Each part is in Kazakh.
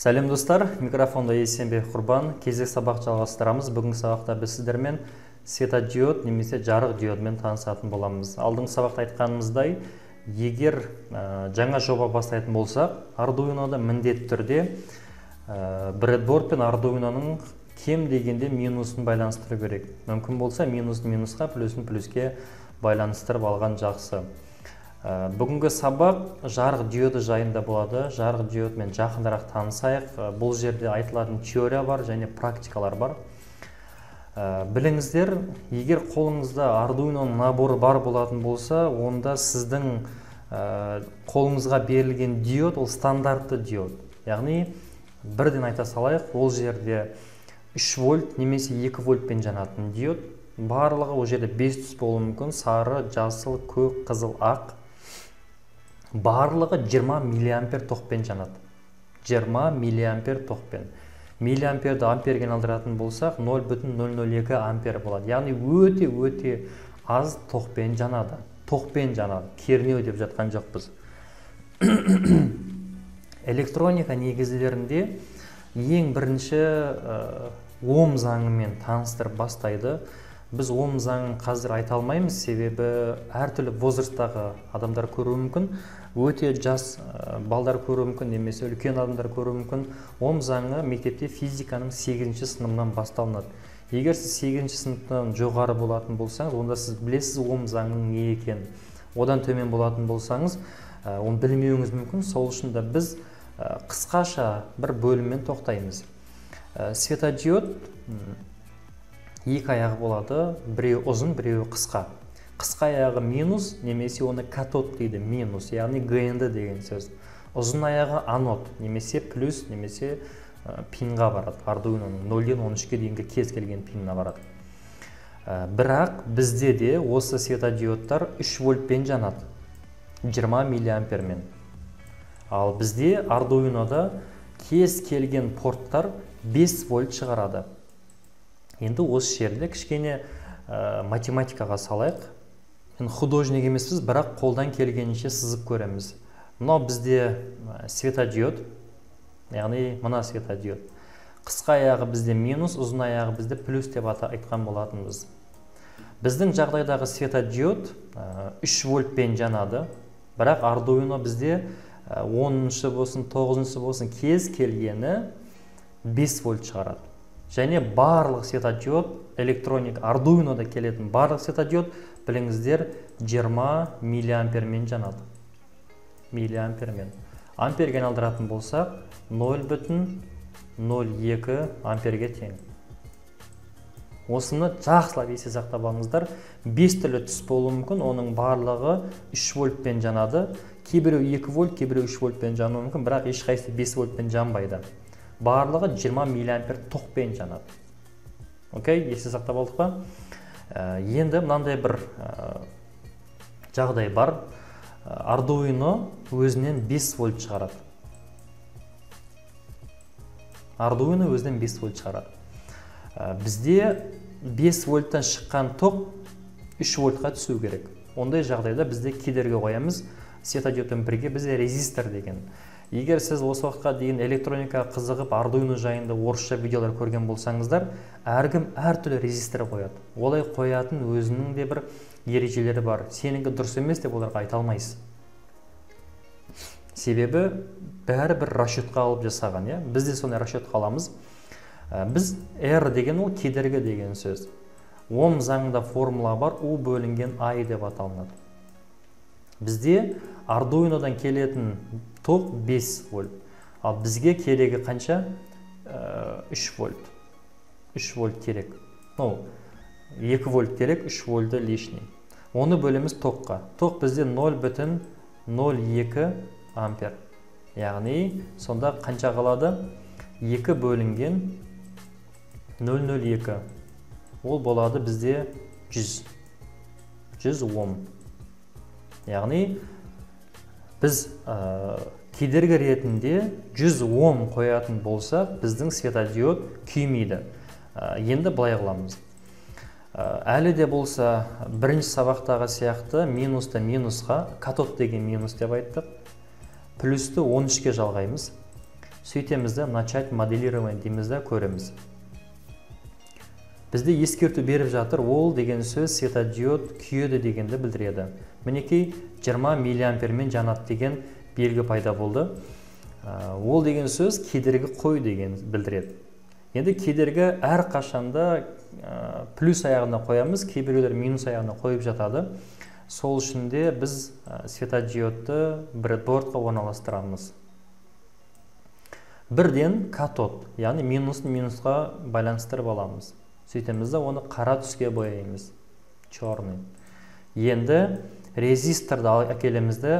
Сәлем достар, микрофонда Есенбек Құрбан. Кезек сабақ жалғастырамыз. Бүгінгі сабақта біз сіздермен светодиод немесе жарық диодымен танысатын боламыз. Алдыңғы сабақта айтқанымыздай, егер жаңа жоба бастайтын болсақ, Arduino'да міндетті түрде breadboard пен Arduino'ның кем дегенде минусын байланыстыру керек. Мүмкін болса минусын минусқа, плюсын плюске байланыстырып алған жақсы. Бүгінгі сабақ жарық диоды жайында болады. Жарық диодымен жақынырақ танысайық. Бұл жерде айтылатын теория бар және практикалар бар. Біліңіздер, егер қолыңызда Arduino'ның наборы бар болатын болса, онда сіздің қолыңызға берілген диод ол стандартты диод. Яғни бірден айта салайық, ол жерде 3 вольт немесе 2 вольтпен жанатын диод. Барлығы ол жерде 5 түс болуы мүмкін: сары, жасыл, көк, қызыл, ақ. Барлығы 20 миллиампер тоқпен жанады. 20 миллиампер тоқпен. Миллиамперді амперге айналдыратын болсақ, 0,002 ампер болады. Яғни өте-өте аз тоқпен жанады. Тоқпен жанады. Кернеу деп жатқан жоқпыз. Электроника негіздерінде ең бірінші Ом заңымен таныстырып бастайды. Біз Ом заңын қазір айта алмаймыз, себебі әртүрлі возрасттағы адамдар көруі мүмкін, өте жас балдар көруі мүмкін, немесе үлкен адамдар көруі мүмкін. Ом заңы мектепте физиканың 8-ші сыныбынан басталынады. Егер сіз 8-ші сыныптан жоғары болатын болсаңыз, онда сіз білесіз Ом заңының не екенін. Одан төмен болатын болсаңыз, оны білмеуіңіз мүмкін. Сол үшін де біз қысқаша бір бөліммен тоқтаймыз. Светодиод екі аяғы болады, біреуі ұзын, біреуі қысқа. Қысқа аяғы минус, немесе оны катод дейді, минус, яғни ГНД деген сөз. Ұзын аяғы анод, немесе плюс, немесе пинға барады. Arduino'ның 0-ден 13-ке дейінгі кез келген пинына барады. Бірақ бізде де осы светодиодтар 3 вольтпен жанады, 20 миллиампермен. Ал бізде Arduino'да кез келген порттар 5 вольт шығарады. Енді осы жерде кішкене математикаға салайық. Енді художник емеспіз, бірақ қолдан келгенінше сызып көреміз. Мынау бізде светодиод, яғни мына светодиод. Қысқа аяғы бізде минус, ұзын аяғы бізде плюс деп айтқан болатынбыз. Біздің жағдайдағы светодиод 3 вольтпен жанады, бірақ Arduino бізде 10-шы болсын, 9-шы болсын, кез келгені 5 вольт шығарады. Және барлық светодиод, электроник Arduino'да келетін барлық светодиод, біліңіздер, 20 миллиампермен жанады. Миллиампермен. Амперге айналдыратын болсақ, 0,02 амперге тең. Осыны жақсылап есте сақтап алыңыздар. 5 түрлі түс болуы мүмкін, оның барлығы 3 вольтпен жанады. Кейбіреу 2 вольт, кейбіреу 3 вольтпен жануы мүмкін, бірақ ешқайсысы 5 вольтпен жанбайды. Барлығы 20 миллиампер тоқпен жанады. Окей, есте сақтап алдық па? Енді мынандай бір жағдай бар. Arduino өзінен 5 вольт шығарады. Arduino өзінен 5 вольт шығарады. Бізде 5 вольттан шыққан тоқ 3 вольтқа түсу керек. Ондай жағдайда бізде кедергі қоямыз. Светодиодпен бірге бізде резистор деген. Егер сіз осы уақытқа дейін электроникаға қызығып Arduino жайында орысша видеолар көрген болсаңыздар, әркім әртүрлі резистор қояды. Олай қоятын өзінің де бір ережелері бар. Сенікі дұрыс емес деп оларға айта алмайсыз. Себебі бәрі бір расчетқа алып жасаған, иә? Біз де сондай расчетқа аламыз. Біз R деген ол кедергі деген сөз. Ом заңында формула бар, U бөлінген I деп аталынады. Бізде Arduino'дан келетін тоқ 5 вольт. Ал бізге керегі қанша? 3 вольт. 3 вольт керек. 2 вольт керек, 3 вольті лишний. Оны бөлеміз тоққа. Тоқ бізде 0,02 ампер. Яғни сонда қанша қалады? 2 бөлінген 0,02. Ол болады бізде 100. 100 ом. Яғни біз кедергі ретінде 100 ом қоятын болсақ, біздің светодиод күймейді. Енді былай қыламыз. Әлі де болса, бірінші сабақтағы сияқты минусты минусқа, катод деген минус деп айттық. Плюсті 13-ке жалғаймыз. Сөйтеміз де начать моделирование дейміз де көреміз. Бізде ескерту беріп жатыр, ол деген сөз светодиод күйеді дегенді білдіреді. Мінекей 20 миллиампермен жанады деген белгі пайда болды. Ол деген сөз кедергі қой деген білдіреді. Енді кедергі әрқашанда плюс аяғына қоямыз, кейбіреулер минус аяғына қойып жатады. Сол үшін де біз светодиодты бредбордқа орналастырамыз. Бірден катод, яғни минусын минусқа байланыстырып аламыз. Сөйтеміз де оны қара түске бояймыз. Черный. Енді резисторды әкелеміз де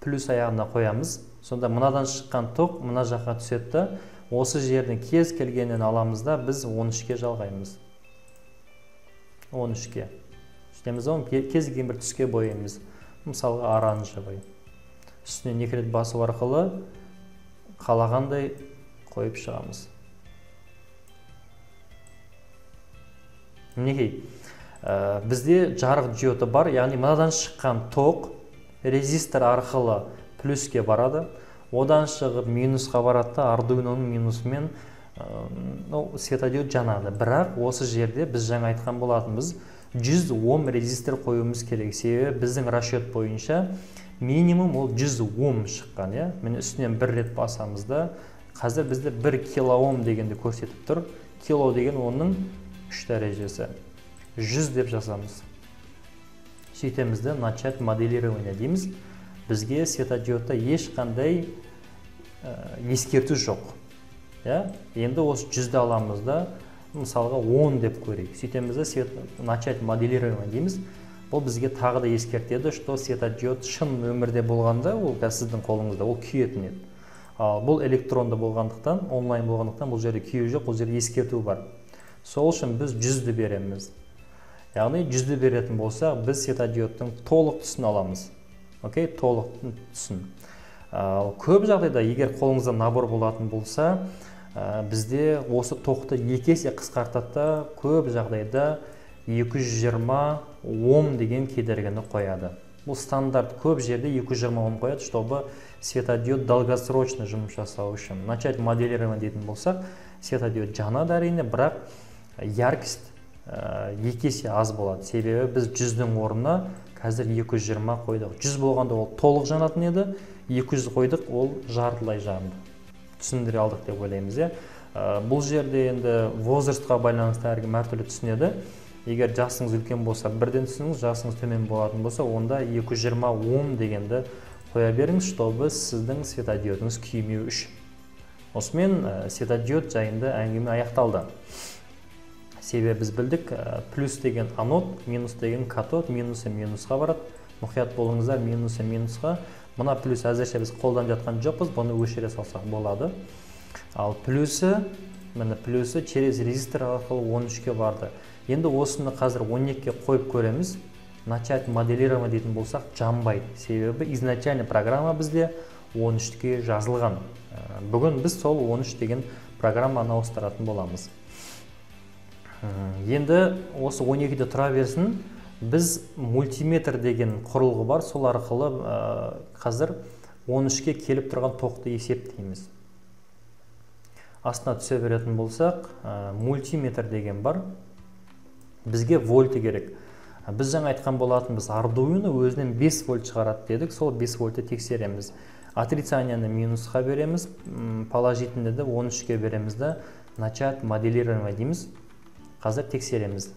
плюс аяғына қоямыз. Сонда мынадан шыққан тоқ мына жаққа түседі де, осы жердің кез келгенін аламыз да біз 13-ке жалғаймыз. 13-ке. Сөйтеміз оны кез келген бір түске бояймыз. Мысалға оранжевый. Үстінен екі рет басу арқылы қалағандай қойып шығамыз. Мінекей, бізде жарық диоды бар, яғни мынадан шыққан тоқ резистор арқылы плюске барады, одан шығып минусқа барады да Arduino'ның минусымен светодиод жанады. Бірақ осы жерде біз жаңа айтқан болатынбыз, 100 ом резистор қоюымыз керек. Себебі біздің расчет бойынша минимум ол 100 ом шыққан, иә? Міне үстінен бір рет басамыз да, қазір бізде 1 килоом дегенді көрсетіп тұр. Кило деген оның 3 дәрежесі. 100 деп жазамыз. Сөйтеміз де начать моделирование дейміз. Бізге светодиодта ешқандай ескерту жоқ. Иә? Енді осы 100-ді аламыз да, мысалға 10 деп көрейік. Сөйтеміз де начать моделирование дейміз. Бұл бізге тағы да ескертеді, что светодиод шын өмірде болғанда, ол қазір сіздің қолыңызда, ол күйетін еді. Ал бұл электронды болғандықтан, онлайн болғандықтан бұл жерде күю жоқ, бұл жерде ескерту бар. Сол үшін біз 100-ді береміз. Яғни 100-ді беретін болсақ, біз светодиодтың толық түсін аламыз. Окей, толық түсін. Ал көп жағдайда егер қолыңызда набор болатын болса, бізде осы тоқты екі есе қысқартады да, көп жағдайда 220 ом деген кедергіні қояды. Бұл стандарт, көп жерде 220 ом қояды, чтобы светодиод долгосрочно жұмыс жасау үшін. Начать моделирование дейтін болсақ, светодиод жанады әрине, бірақ яркость екі есе аз болады. Себебі біз 100-дің орнына қазір 220 қойдық. 100 болғанда ол толық жанатын еді, 200 қойдық, ол жартылай жанды. Түсіндіре алдық деп ойлаймыз, иә? Бұл жерде енді возрастқа байланысты әркім әртүрлі түсінеді. Егер жасыңыз үлкен болса, бірден түсініңіз, жасыңыз төмен болатын болса, онда 220 ом дегенді қоя беріңіз, чтобы сіздің светодиодыңыз күймеу үшін. Осымен светодиод жайында әңгіме аяқталды. Себебі біз білдік, плюс деген анод, минус деген катод, минусы минусқа барады. Мұқият болыңыздар, минусы минусқа. Мына плюс әзірше біз қолданып жатқан жоқпыз, бұны өшіре салсақ болады. Ал плюсы, міне плюсы через резистор арқылы 13-ке барды. Енді осыны қазір 12-ке қойып көреміз. Начать моделирование дейтін болсақ, жанбайды. Себебі изначально программа бізде 13-ке жазылған. Бүгін біз сол 13 деген программаны ауыстыратын боламыз. Енді осы 12-де тұра берсін. Біз мультиметр деген құрылғы бар, сол арқылы қазір 13-ке келіп тұрған тоқты есептейміз. Астына түсе беретін болсақ, мультиметр деген бар. Бізге вольты керек. Біз жаңа айтқан болатынбыз, Arduino өзінен 5 вольт шығарады дедік, сол 5 вольтты тексереміз. Отрицанияны минусқа береміз, положительныйды 13-ке береміз да, начать моделирование дейміз. Қазір тексереміз.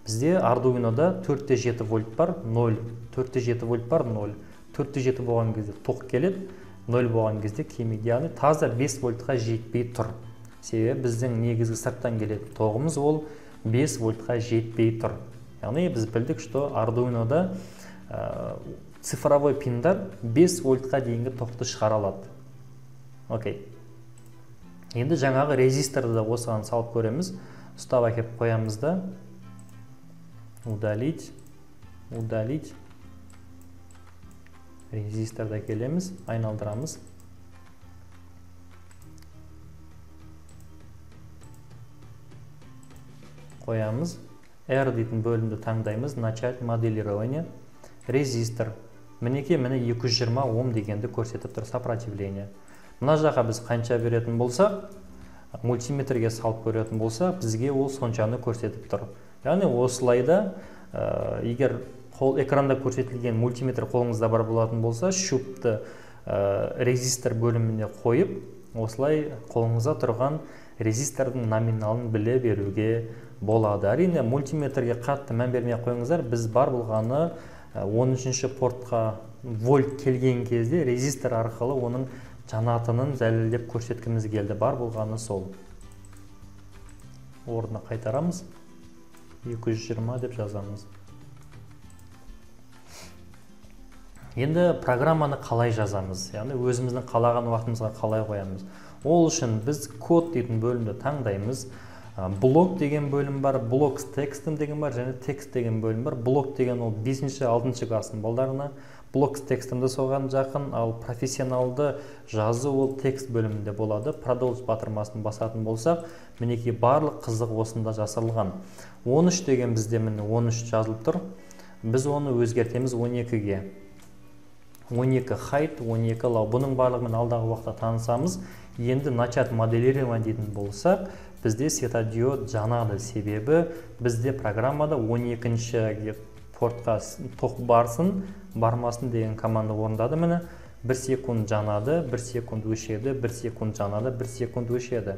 Бізде Arduino'да 4,7 вольт бар, 0, 4,7 вольт бар, 0. 4,7 болған кезде тоқ келеді, 0 болған кезде келмейді. Яғни таза 5 вольтқа жетпей тұр. Себебі біздің негізгі сырттан келетін тоғымыз ол 5 вольтқа жетпей тұр. Яғни біз білдік, что Arduino'да цифровой пиндар 5 вольтқа дейінгі тоқты шығара алады. Окей. Енді жаңағы резисторды да осыған салып көреміз. Ұстап әкеп қоямыз да. Удалить, удалить. Резисторды әкелеміз, айналдырамыз. Қоямыз. R дейтін бөлімді таңдаймыз. Начать моделирование. Резистор. Мінекей, міне 220 ом дегенді көрсетіп тұр, сопротивление. Мына жаққа біз қанша беретін болсақ, мультиметрге салып көретін болсақ, бізге ол соншаны көрсетіп тұр. Яғни осылай да, егер қол экранда көрсетілген мультиметр қолыңызда бар болатын болса, щупты резистор бөліміне қойып, осылай қолыңызда тұрған резистордың номиналын біле беруге болады. Әрине, мультиметрге қатты мән бермей қойыңыздар, біз бар болғаны 13-ші портқа вольт келген кезде резистор арқылы оның жанатынын дәлелдеп көрсеткіміз келді. Бар болғаны сол. Орнына қайтарамыз. 220 деп жазамыз. Енді программаны қалай жазамыз? Яғни өзіміздің қалаған уақытымызға қалай қоямыз? Ол үшін біз код дейтін бөлімді таңдаймыз. Блок деген бөлім бар, блок с текстом деген бар, және текст деген бөлім бар. Блок деген ол 5-ші, 6-шы класстың балдарына, блок с текстом да соған жақын, ал профессионалды жазу ол текст бөлімінде болады. Продолжить батырмасын басатын болсақ, мінекей барлық қызық осында жасалған. 13 деген бізде міне 13 жазылып тұр. Біз оны өзгертеміз 12-ге. 12 хайт, 12 лау. Бұның барлығымен алдағы уақытта танысамыз. Енді начать моделирование дейтін болсақ, бізде светодиод жанады, себебі бізде программада 12-ші портқа тоқ барсын, бармасын деген команда орындады. Міне 1 секунд жанады, 1 секунд өшеді, 1 секунд жанады, 1 секунд өшеді.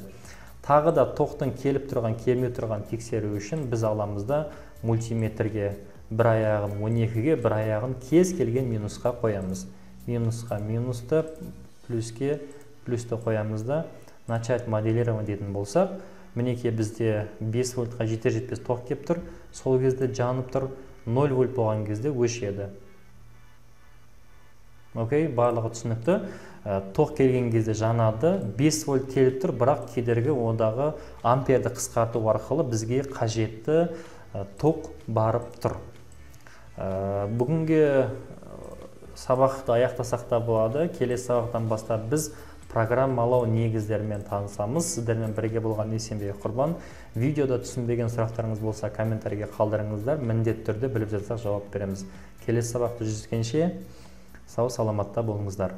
Тағы да тоқтың келіп тұрған, келмей тұрған тексеру үшін біз аламыз да мультиметрге бір аяғын 12-ге, бір аяғын кез келген минусқа қоямыз. Минусқа минусты, плюске плюсті қоямыз да начать моделирование дейтін болсақ, мінекей бізде 5 вольтқа жетер жетпес тоқ келіп тұр, сол кезде жанып тұр, 0 вольт болған кезде өшеді. Окей, барлығы түсінікті. Тоқ келген кезде жанады, 5 вольт келіп тұр, бірақ кедергі ондағы амперді қысқарту арқылы бізге қажетті тоқ барып тұр. Бүгінгі сабақты аяқтасақ та болады. Келесі сабақтан бастап біз программалау негіздерімен танысамыз. Сіздермен бірге болған Есенбек Құрбан. Видеода түсінбеген сұрақтарыңыз болса, комментарийге қалдырыңыздар. Міндетті түрде біліп жатсақ жауап береміз. Келесі сабақты жүздескенше сау саламатта болыңыздар.